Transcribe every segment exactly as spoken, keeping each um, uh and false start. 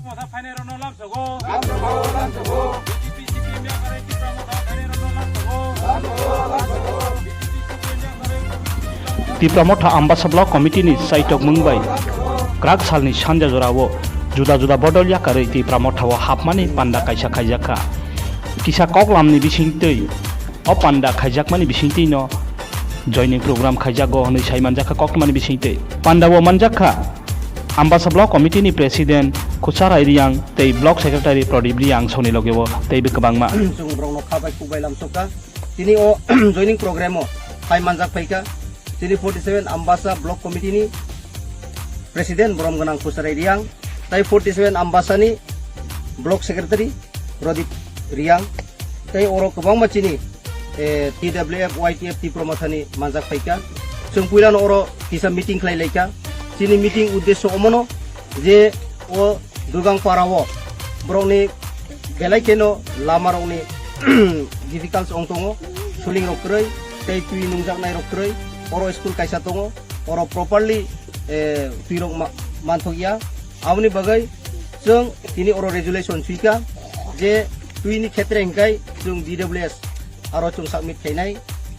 Tipra Motha Ambasa Block Committee ni saitok mung bai kwrak salni sanja jorao juda juda bodol yakarwi Tipra Motha o hapmani panda kaisa khaijakha. Kisa koklamni bisingtwi, o panda khaijakmani bisingtwino joining program khaijago hwnwi sai manjakha koklamani bisingtwi. Panda o manjakha Ambasa Block Committee ni President Khusarai Riang tei Block Secretary Pradip Riang songni logeo teibo kwbangma. Chwng borokno kha bai kuk bai lamsokha. Tini o joining program o phai manjak phaikha. Tini forty seven Ambasa Block Committee ni President borom gwnang Khusarai Riang, tei forty seven Ambasa ni Block Secretary Pradip Riang, tei oro kwbangma chini, eh, T W F, Y T F Tipra Motha ni manjak phaikha. Chwng puilano oro kisa meeting khlai laikha. Chini meeting uddesho omono je o Dugang para o borokni belai kheno lama rokni difficult ong tongo, suling rok kwrwi tei twi nungjaknai rok kwrwi. Oro school kaisa tongo, oro properly, eh, twi rok ma-, manthok ya. Aboni bagwi chwng tini oro resolution swikha je twi ni khetre hwnkhe chwng D W S aro chwng submit khainai.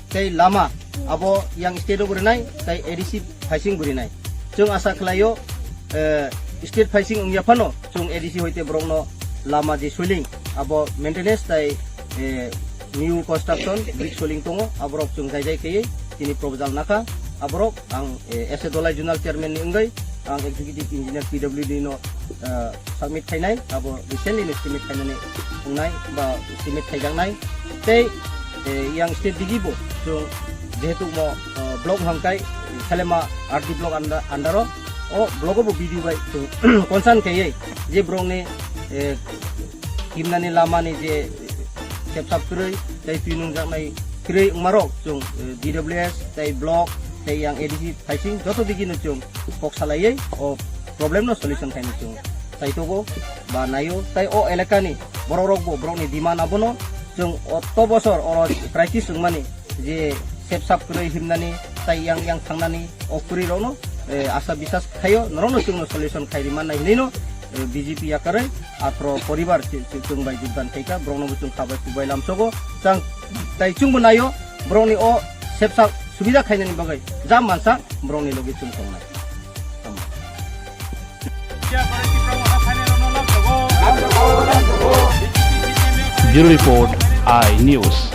Tei lama abo yang state o bo rinai, tei A D C phaising bo rinai. Chwng asa khlaio, eh, state phaising wngya phano chwng A D C hoite borokno lama je soiling abo maintenance tei, eh, new construction brick soiling tongo, aborok chwng jai jai khaiwi tini proposal nakha. Aborok ang, eh, S A Dolai Zonal Chairman ni wngwi ang Executive Engineer P W D no, eh, submit khainai, abo recently ni submit khainani wngnai ba submit khaijaknai. Tei, eh, yang state digi bo chwng jehetu mo, eh, block hangkai Salema R D block under, under o, o block o bo B D O bai chwng concern khaiwi je borokni, eh, himnani lamani je sepsap kwrwi tei twi nungjaknai kwrwi wngmarok chwng, eh, D W S tei block tei yang A D C phaising joto digino chwng kok salaiwi o problem no solution khaina chwng chaitogo ba naio. Tei o elakani borok rok bo borokni demand abono chwng otto bosor oro practice wngmani je sepsap kwrwi himnani tei yang yang thangnani o kwrwi rokno, eh, asa bisas khaio norokno chwngno solution khai rimannai hinwino, eh, B J P yakarwi atro poribar chi-, chi-, chwng bai jogdan khaikha, borokno bo chwng kha bai kubai lamsogo chang tei chwngbo naio borokni o sepsap subida khainani bagwi jam mansa borokni logi chwng tongnai. Bureau Report, I News.